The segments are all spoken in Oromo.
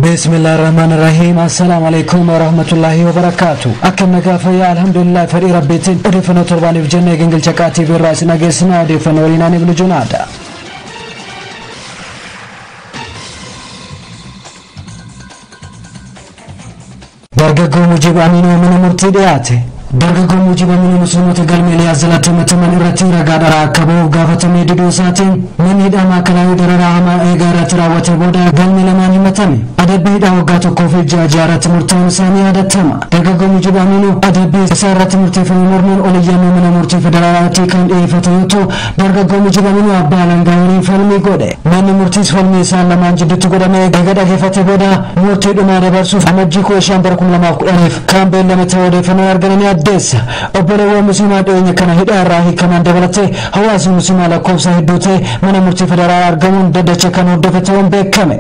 Bismillahirrahmanirrahim. Assalamualaikum warahmatullahi wabarakatuh. Akkam nagaa fayyaa alhamdulillah fedhii rabbiitiin odeeffannoo torbaaniif jennee gingilcha qaatii birraa isin dhageessina odeeffannoo waliin ani Ibnu Junaadha. Dargaggoo Mujiib Aminuu mana murtii dhiyaate. Dargaggoo Mujiib Aminuu musliimota galma Eliyaas jalatti himataman irratti ragaa dharaa akka ba'uuf gaafatamee diduu isaatiin manni hidhaa maakalaawii dararaa hamaa eegaa irratti raawwate booda galmi lamaan himatame. Adabbii hidhaa waggaa 1 fi ji'a 6 irratti murtaa'uun isaanii yaadatama. Dargaggoo Mujiib Aminuu adabbii isaa irratti murteeffame mormuun ol iyyannoo mana murtii federaalaatti kan dhiyeeffate yoo ta'u, dargaggoo Mujiib Aminuu abbaa alangaa waliin falmii godhe. Manni murtiis falmii isaan lamaan jidduutti godhame eega dhageeffate booda murtii dhumaa dabarsuuf amajjii 15 bara 2010 kan beellame ta'uu odeeffannoo arganii addeessa. Obboleewwan musliimaa dhiyeenya kana hidhaa irraa hiikaman dabalatee hawaasni musliimaa lakkoofsa hedduu ta'e mana murtii federaalaa argamuun daddacha kan hordofe ta'uun beekame.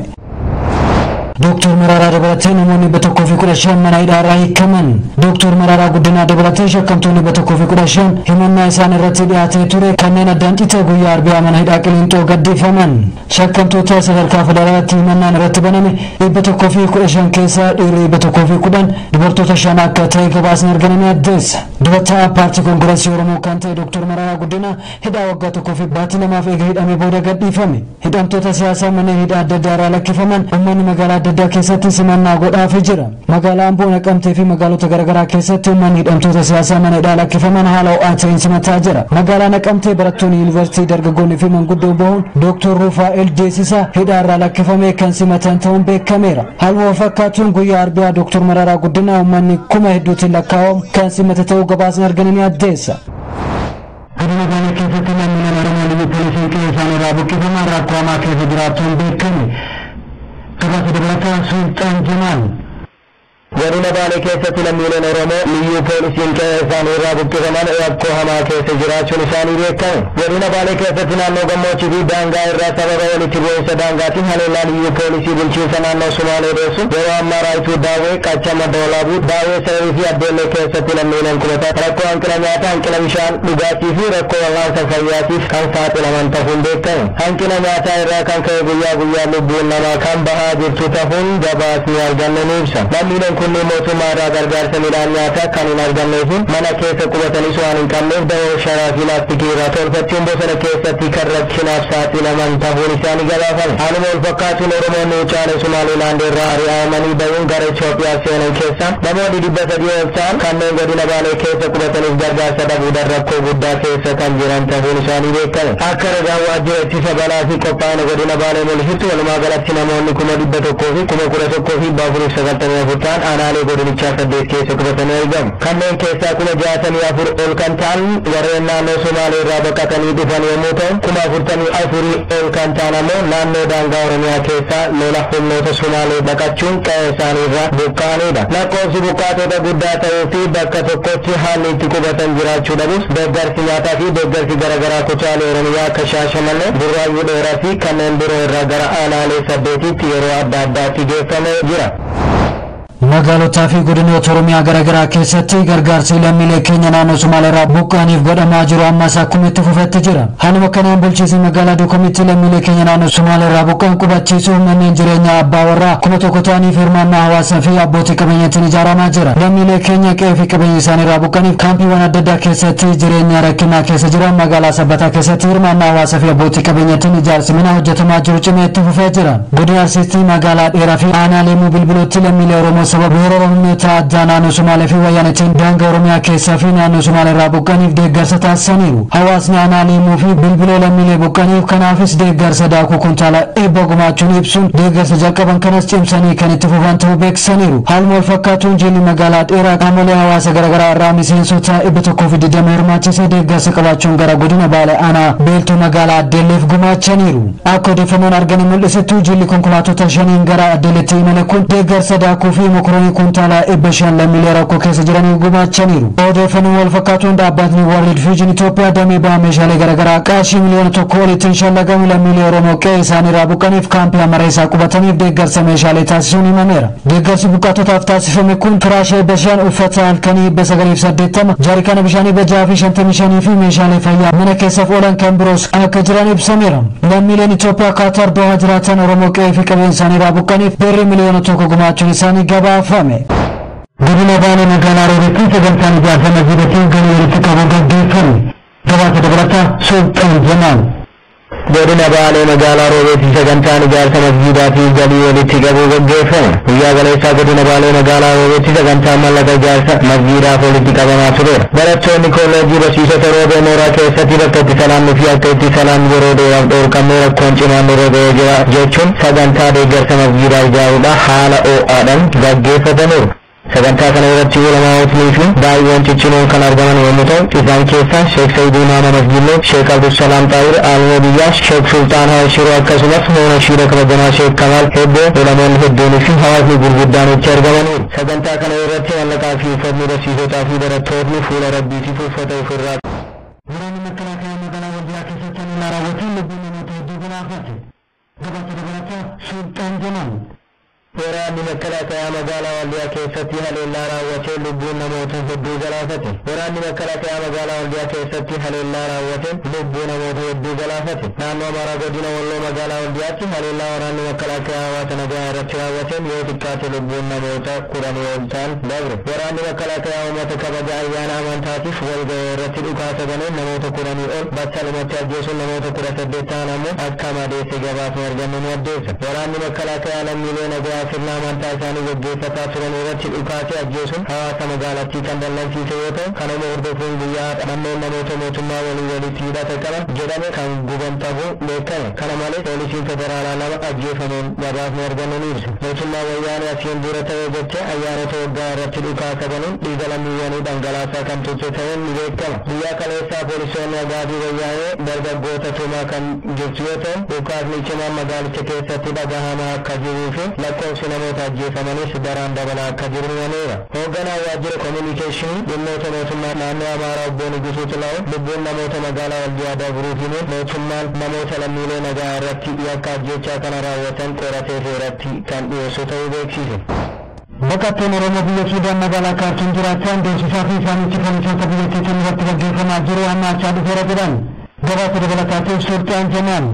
Dooktor Mararaa dabalatee namoonni 115 mana hidhaa irraa hiikaman. Dooktor Mararaa Guddinaa dabalatee shakkamtoonni 115 himannaa isaan irratti dhiyaatee ture kanneen addaan citee guyyaa Arbiyaa mana hidhaa Qiliinxoo gadhiifaman. Shakkamtoota sadarkaa federaalaatti himannaan irratti baname 115 keessaa dhiirri 110 dubartoota 5 akka ta'e gabaasni argame addeessa. Durataa paartii Koongireesii Oromoo kan ta'e Dooktor Mararaa Guddinaa hidhaa waggaa 1 fi baatii 2 eega hidhamee booda gadhiifame. Hidhamtoota siyaasaa manneen hidhaa adda addaa irraa lakkifaman uummanni magaalaa adda addaa keessatti simannaa godhaafii jira. Magaalaa Amboo, Naqamtee fi magaalota garaagaraa keessatti uummanni hidhamtoota siyaasaa mana hidhaa lakkifaman haala ho'aa ta'een simataa jira. Magaalaa Naqamtee barattoonni yuunivarsiitii dargaggoonni fi manguddoon bahuun Dooktor Rufaa'el Deessisaa hidhaa irraa lakkifame kan simatan ta'uun beekameera. Haaluma fakkaatuun guyyaa Arbiyaa Dooktor Mararaa Guddinaa uummanni kuma hedduutiin lakkaa'amu kan simate ta'uu gabaasni argame ni addeessa. Godina Baalee keessatti lammiileen Oromoo liyyuu poolisiin qe'ee isaanii irraa buqqifaman rakkoo hamaa keessa jiraachuun beekame. Gabaasa dabalataa Sultaan Jamaal. Godina Baalee keessatti lammiileen Oromoo liyyuu poolisiin qe'ee isaanii irraa buqqifaman rakkoo hamaa keessa jiraachuun isaanii beekame. Godina Baalee keessatti naannoo gammoojjii fi daangaa irraa sababa walitti bu'iinsa daangaatiin haleellaa liyyuu poolisii bulchiinsa naannoo Sumaalee dheessuun yeroo ammaa Raayituu Daawwee, Qacha Madda Walaabuu, Daawwee Sararii fi Addeellee keessatti lammiileen qubatan rakkoo hanqina nyaataa, hanqina bishaan dhugaatii fi rakkoo wal'aansa fayyaatiif kan saaxilaman ta'uun beekame. Hanqina nyaataa irraa kan ka'e guyyaa guyyaa lubbuun namaa kan bahaa jirtu ta'uun gabaasni arganne ni ibsa. Lammiileen kunneen mootummaa irraa gargaarsa midhaan nyaataa kan hin argannee fi mana keessa qubatanis waan hin qabneef dawoo sharaa fi laastikii irraa tolfachuun bosona keessatti kan rakkinaaf saaxilaman ta'uun isaanii gabaafame. Haaluma wal fakkaatuun Oromoonni Wucaalee Sumaalilaand irraa ari'amanii bahuun gara Itoophiyaa seenan keessaa namoonni 300 ol ta'an kanneen godina Baalee keessa qubataniif gargaarsa dhabuudhaan rakkoo guddaa keessa kan jiran ta'uun isaanii beekame. Akka ragaan waajjira ittisa balaa fi qophaa'ina godina Baalee mul'isutti walumaa galatti namoonni 111,494 ta'an aanaalee godinichaa 8 keessa qubatanii argamu. Kanneen keessaa 64,000 ol kan ta'an warreen naannoo Somaalee irraa baqatanii dhufan yommuu ta'u, 44,000 ol kan ta'an ammoo naannoo daangaa Oromiyaa keessaa lola humnoota Somaalee baqachuun qe'ee isaanii irraa buqqa'anidha. Lakkoofsi buqqaatota guddaa ta'uu fi bakka tokkotti haalli itti qubatan jiraachuu dhabus deeggarsi nyaataa fi deeggarsi garaagaraa kutaalee Oromiyaa akka Shaashamannee, Burraayyuu Dheeraa fi kanneen biroo irraa gara aanaalee 8tti yeroo adda addaatti geeffamee jira. Magaalotaa fi godinoota Oromiyaa garaagaraa keessatti gargaarsi lammiilee keenya naannoo Sumaalee irraa buqqa'aniif godhamaa jiru ammas akkuma itti fufetti jira. Haaluma kanaan bulchiinsi magaalaa Duukamitti lammiilee keenya naannoo Sumaalee irraa buqqa'an qubachiisuuf manneen jireenyaa abbaa warraa 1000 ta'aniif hirmaannaa hawaasaa fi abbootii qabeenyaatiin ijaaramaa jira. Lammiilee keenya qe'ee fi qabeenya isaanii irraa buqqa'aniif kaampiiwwan adda addaa keessatti jireenya rakkinaa keessa jiran magaalaa Sabbataa keessatti hirmaannaa hawaasaa fi abbootii qabeenyaatiin ijaarsi mana hojjetamaa jiru cimee itti fufee jira. Godina Arsiitti magaalaa Dheeraa fi aanaa Leemuu Bilbilootti lammiilee Oromoo sababa weerara humnoota addaa naannoo Sumaalee fi Wayyaanitiin daangaa Oromiyaa keessaa fi naannoo Sumaalee irraa buqqa'aniif deeggarsa taasisaniiru. Hawaasni aanaa Leemuu fi Bilbiloo lammiilee buqqa'aniif kanaafis deeggarsa daakuu kuntaala 100 gumaachuun ibsuun deeggarsa jalqaban kanas cimsanii kan itti fufan ta'uu beeksisaniiru. Haaluma wal fakkaatuun jilli magaalaa Dheeraa qaamolee hawaasa garaagaraa irraa miseensota 120 hirmaachisee deeggarsa qabaachuun gara godina Baalee aanaa Beeltuu magaalaa Addeelleef gumaachaniiru. Akka odeeffannoon argame mul'isutti jilli konkolaattota 5 gara Addeelleetti imale kun deeggarsa daakuu fi Mokoroonii kuntaala 500 lammiilee rakkoo keessa jiranii gumaachaniiru. Odeeffannoo wal fakkaatuun dhaabbatni World Vision Itoophiyaa damee ba'aa meeshaalee garaagaraa qarshii miliyoona 1 olitti shallagamu lammiilee Oromoo qe'ee isaanii irraa buqqaniif kaampii Amareessaa qubataniif deeggarsa meeshaalee taasisuun himameera. Deeggarsi buqqaatotaaf taasifame kun firaasha 500, uffata halkanii 980, jaarikaana bishaanii 655 fi meeshaalee fayyaa mana keessaaf oolan kan biroos akka jiran ibsameera. Lammiileen Itoophiyaa Kaataar Dohaa jiraatan Oromoo qe'ee fi qabeenya isaanii irraa buqqaniif birrii miliyoona 1 gumaachuun isaanii gabaafame. Godina Baalee magaalaa Roobeetti sagantaan ijaarsa masjiidatiin galii walitti qabu gaggeeffame. Gabaasa dabalataa Sultan Jamaal. Godina Baalee magaalaa Roobeetti sagantaan ijaarsa masjiidaatiin galii walitti qabu gaggeeffame. Guyyaa galeessaa godina Baalee magaalaa Roobeetti sagantaan mallaqa ijaarsa masjiidaaf walitti qabamaa tureera. Barattoonni kolleejjii barsiisota Roobee mooraa keessatti bakka itti salaamni fi akka itti salaamni yeroo dheeraaf dhorkamee rakkoon cimaan nurra ga'ee jira jechuun sagantaa deeggarsa masjiidaa ijaaruudhaan haala ho'aadhaan gaggeeffataniiru. Sagantaa kana irratti ulamaa'otni fi daa'imman ciccimoon kan argaman yommuu ta'u, isaan keessaa Sheek Sayyidii Imaama Masjidnuu, Sheek Abdulsalaam Xaahir, Aalima Biyyaa, Sheek Sultaan Haayishiroo akkasumas Moona Shiira kabajamaa Sheek Kamaal Hebboo, ulamoonni hedduunii fi hawaasni gurguddaan itti argamaniiru. Sagantaa kana irratti mallaqaa fi uffatni barsiisotaa fi barattoonni fuula rabbiitiif uffata ofirraa. Waraanni makalaakaa magaalaa Waldiyaa keessatti haleellaa raawwateen lubbuun namoota hedduu galaafate. Gabaasa dabalataa Sultaan Jamaal. Waraanni makalaakaa magaalaa Waldiyaa keessatti haleellaa raawwateen lubbuun namoota hedduu galaafate. Waraanni makalaakaa magaalaa Waldiyaa keessatti haleellaa raawwateen lubbuu namoota hedduu galaafate. Naannoo Amaaraa godina Walloo magaalaa Waldiyaatti haleellaa waraanni makalaakaa hawaasa nagaa irratti raawwateen yoo xiqqaate lubbuun namoota 10 ol ta'an dabre. Waraanni makalaakaa uummata kabaja ayyaana amantaatiif wal ga'e irratti dhukaasa baneen namoota 10 ol battalumatti ajjeesuun namoota 18 ta'an ammoo akka madeesse gabaasni argame ni addeessa. Waraanni makalaakaa lammiilee nagaa sirna amantaa isaanii gaggeeffataa turan irratti dhukaasee ajjeesuun hawaasa magaalattii kan dallansiise yoo ta'u, kanuma hordofuun guyyaa manneen namoota mootummaa walii walitti hidhata qaban jedhame kan guban ta'uu beekame. Kana malees poolisiin federaalaa 2 ajjeefamuun gabaasni argame ni ibsa. Mootummaa wayyaanee asiin dura ta'ee jecha ayyaanota waggaa irratti dhukaasa banuun dhiiga lammiiwwanii dhangalaasaa kan turte ta'uun ni beekama. Guyyaa kaleessaa poolisoonni agaadii wayyaanee dargaggoota tumaa kan jirtu yoo ta'u, dhukaasni cimaan magaalicha keessatti dhagahamaa akka jiruu fi lakkoofsi namoota ajjeefamanis daraan dabalaa akka jiru himameera. Hoogganaan waajjira kominikeeshinii dhimmoota mootummaa naannoo Amaaraa obbo Nugusuu Xilahuun lubbuun namoota magaalaa Waldiyaa dabruu himuun mootummaan namoota lammiilee nagaa irratti yakka ajjechaa kana raawwatan qoratee seeratti kan dhiyeessu ta'uu beeksise. Baqattoonni Oromoo biyya Suudaan magaalaa Kaartuum jiraachan beeksisaa fi isaanitti poolisoota biyyattiitiin irratti gaggeeffamaa jiru hammaachaa dhufeera jedhan. Gabaasa dabalataatiif Sultaan Jamaal.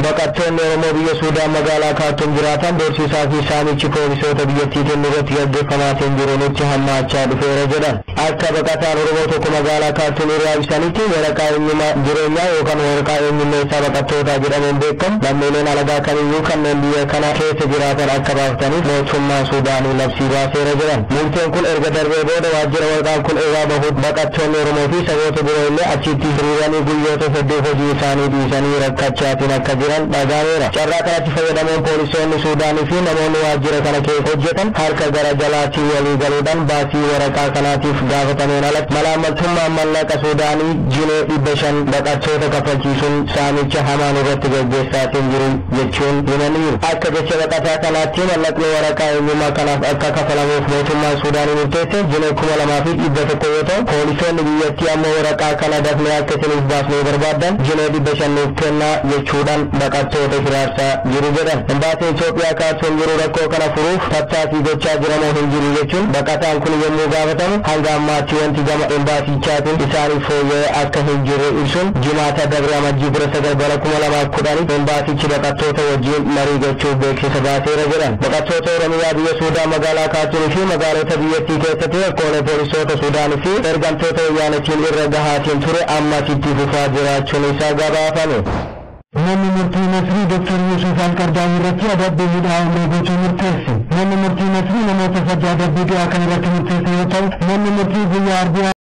Baqattoonni Oromoo biyya Suudaan magaalaa Kaartuum jiraatan beeksisaa fi saamichi poolisoota biyyattiitiin irratti gaggeeffamaatiin jiru nutti hammaachaa dhufeera jedhan. Akka baqataan Oromoo tokko magaalaa Kaartuum irraa ibsanitti waraqaa eenyummaa jireenyaa yookaan waraqaa eenyummeessaa baqattootaa jedhamuun beekamu lammiileen alagaa kamiyyuu kanneen biyya kana keessa jiraatan akka baafataniif mootummaan Suudaanii labsii baaseera jedhan. Murteen kun erga darbee booda waajjira waraqaan kun irraa bahuuf baqattoonni Oromoo fi saboota biroo illee achitti hiriiranii guyyoota hedduu hojii isaanii dhiisanii rakkachaatiin akka jiran dhagahameera. Carraa kanatti fayyadamuun poolisoonni Suudaanii fi namoonni waajjira kana keessa hojjetan harka gara jalaatiin walii galuudhaan baasii waraqaa kanaatiif gaafatameen alatti malaamaltummaan mallaqa Suudaanii jinee 500 baqattoota kaffalchiisuun saamicha hamaan irratti gaggeessaatiin jiru jechuun himaniiru. Akka jecha baqataa kanaatti mallaqni waraqaa eenyummaa kanaaf akka kafalamuuf mootummaan Suudaanii murteesse jinee 2100 yoo ta'u, poolisoonni biyyattii ammoo waraqaa kana dafnee akka isiniif baasnee barbaaddan jinee 500 nuuf kennaa jechuudhaan baqattoota hiraarsaa jiru jedhan. Imbaasiin Itoophiyaa Kaartuum jiru rakkoo kana furuuf tattaaffii gochaa jiramoo hin jiru jechuun baqataan kun yommuu gaafatamu hanga ammaatti wanti gama imbaasichaatiin isaaniif fooyya'ee akka hin jirre ibsuun jimaata dabre amajjii 19 bara 2010 imbaasichi baqattoota wajjin marii gochuuf beeksisa baaseera jedhan. Baqattoota Oromiyaa biyya Suudaan magaalaa Kaartuum fi magaalota biyyattii keessatti rakkoolee poolisoota Suudaanii fi ergamtoota wayyaanetiin irra gahaatiin ture ammas itti fufaa jiraachuun isaa gabaafame. Namni murtii Masrii Dr. Yusuf Alqardaawi irratti adabbii hidhaa umrii guutuu murteesse. Namni murtii Masrii namoota 3 adabbii du'aa kan irratti murteesse yoo ta'u, namni murtii guyyaa Arbiyaa